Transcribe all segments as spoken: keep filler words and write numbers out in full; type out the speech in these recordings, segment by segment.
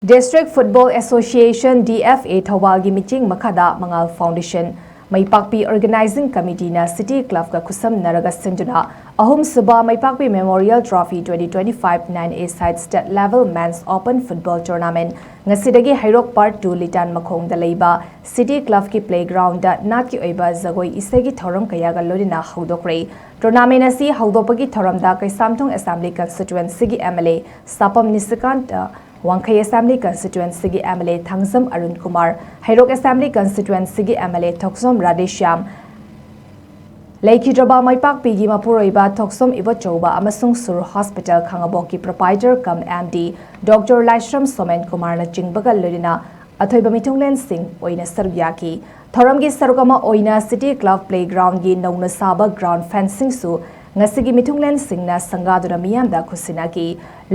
District Football Association, D F A, ꯊꯧꯕꯥꯜꯒꯤ ꯃꯤꯠꯌꯦꯡ ꯃꯈꯥꯗ ꯃꯉꯥꯜ Foundation, ꯃꯩꯄꯥꯛꯄꯤ Organizing Committeeꯅ City Clubꯀ ꯈꯨꯠꯁꯝꯅꯔꯒ ꯁꯤꯟꯗꯨꯅ ꯑꯍꯨꯝꯁꯨꯕ ꯃꯩꯄꯥꯛꯄꯤ Memorial Trophy twenty twenty-five nine A side State Level Men's Open Football Tournament ꯉꯁꯤꯗꯒꯤ ꯍꯩꯔꯣꯛ Part two ꯂꯤꯇꯥꯟ ꯃꯈꯣꯡꯗ ꯂꯩꯕ City Clubꯀꯤ Playgroundꯗ ꯅꯥꯠꯀꯤ ꯑꯣꯏꯕ ꯖꯒꯣꯏ ꯏꯁꯩꯒꯤ ꯊꯧꯔꯝ ꯀꯌꯥꯒ ꯂꯣꯏꯅꯅ ꯍꯧꯗꯣꯛꯈ꯭ꯔꯦ꯫ Tournament ꯑꯁꯤ ꯍꯧꯗꯣꯛꯄꯒꯤ ꯊꯧꯔꯝꯗ Keishamthong Assembly Constituencyꯒꯤ M L A ꯁꯥꯄꯝ ꯅꯤꯁꯤꯀꯥꯟꯇ, ꯋꯥꯡꯈꯩ Assembly Constituencyꯒꯤ M L A Thangjam Arun Kumar, Heirok Assembly Constituencyꯒꯤ M L A ꯊꯣꯛꯆꯣꯝ ꯔꯥꯙꯦꯁ꯭ꯌꯥꯝ, ꯂꯩꯈꯤꯗ꯭ꯔꯕ ꯃꯩꯄꯥꯛꯄꯤꯒꯤ ꯃꯄꯨꯔꯣꯏꯕ ꯊꯣꯛꯆꯣꯝ ꯏꯕꯣꯆꯧꯕ ꯑꯃꯁꯨꯡ ꯁꯨꯔ Hospital ꯈꯥꯉꯕꯣꯛꯀꯤ Proprietor cum M D Doctor ꯂꯥꯏꯁ꯭ꯔꯝ ꯁꯣꯃꯦꯟ ꯀꯨꯃꯥꯔꯅ ꯆꯤꯡꯕꯒ ꯂꯣꯏꯅꯅ ꯑꯊꯣꯏꯕ ꯃꯤꯊꯨꯡꯂꯦꯟꯁꯤꯡ ꯑꯣꯏꯅ ꯁꯔꯨꯛ ꯌꯥꯈꯤ꯫ ꯊꯧꯔꯝꯒꯤ ꯁꯔꯨꯛ ꯑꯃ ꯑꯣꯏꯅ City Club Playgroundꯒꯤ ꯅꯧꯅ ꯁꯥꯕ ground fencingꯁꯨ ꯉꯁꯤꯒꯤ ꯃꯤꯊꯨꯡꯂꯦꯟꯁꯤꯡꯅ ꯁꯪꯒꯥꯗꯨꯅ ꯃꯤꯌꯥꯝꯗ ꯈꯨꯠꯁꯤꯟꯅꯈꯤ꯫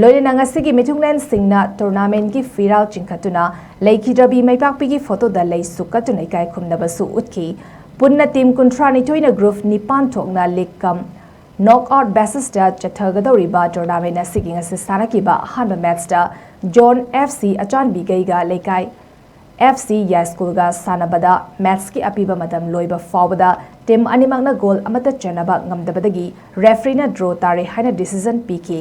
ꯂꯣꯏꯅꯅ ꯉꯁꯤꯒꯤ ꯃꯤꯊꯨꯡꯂꯦꯟꯁꯤꯡꯅ tournamentꯀꯤ ꯐꯤꯔꯥꯜ ꯆꯤꯡꯈꯠꯇꯨꯅ ꯂꯩꯈꯤꯗ꯭ꯔꯕꯤ ꯃꯩꯄꯥꯛꯄꯤꯒꯤ photoꯗ ꯂꯩꯁꯨ ꯀꯠꯇꯨꯅ ꯏꯀꯥꯏ ꯈꯨꯝꯅꯕꯁꯨ ꯎꯠꯈꯤ꯫ ꯄꯨꯟꯅ team ꯀꯨꯟꯊ꯭ꯔꯥ ꯅꯤꯊꯣꯏꯅ group ꯅꯤꯄꯥꯟ ꯊꯣꯛꯅ league cum knockout basisꯇ ꯆꯠꯊꯒꯗꯧꯔꯤꯕ tournament ꯑꯁꯤꯒꯤ ꯉꯁꯤ ꯁꯥꯟꯅꯈꯤꯕ ꯑꯍꯥꯟꯕ matchꯇ Zone F C ꯑꯆꯥꯟꯕꯤꯒꯩꯒ ꯂꯩꯀꯥꯏ F C ꯌꯥꯏꯁ꯭ꯀꯨꯜꯒ ꯁꯥꯟꯅꯕꯗ matchꯀꯤ ꯑꯄꯤꯕ ꯃꯇꯝ ꯂꯣꯏꯕ ꯐꯥꯎꯕꯗ team ꯑꯅꯤꯃꯛꯅ goal ꯑꯃꯠꯇ ꯆꯟꯅꯕ ꯉꯝꯗꯕꯗꯒꯤ refereeꯅ draw ꯇꯥꯔꯦ ꯍꯥꯏꯅ decision ꯄꯤꯈꯤ꯫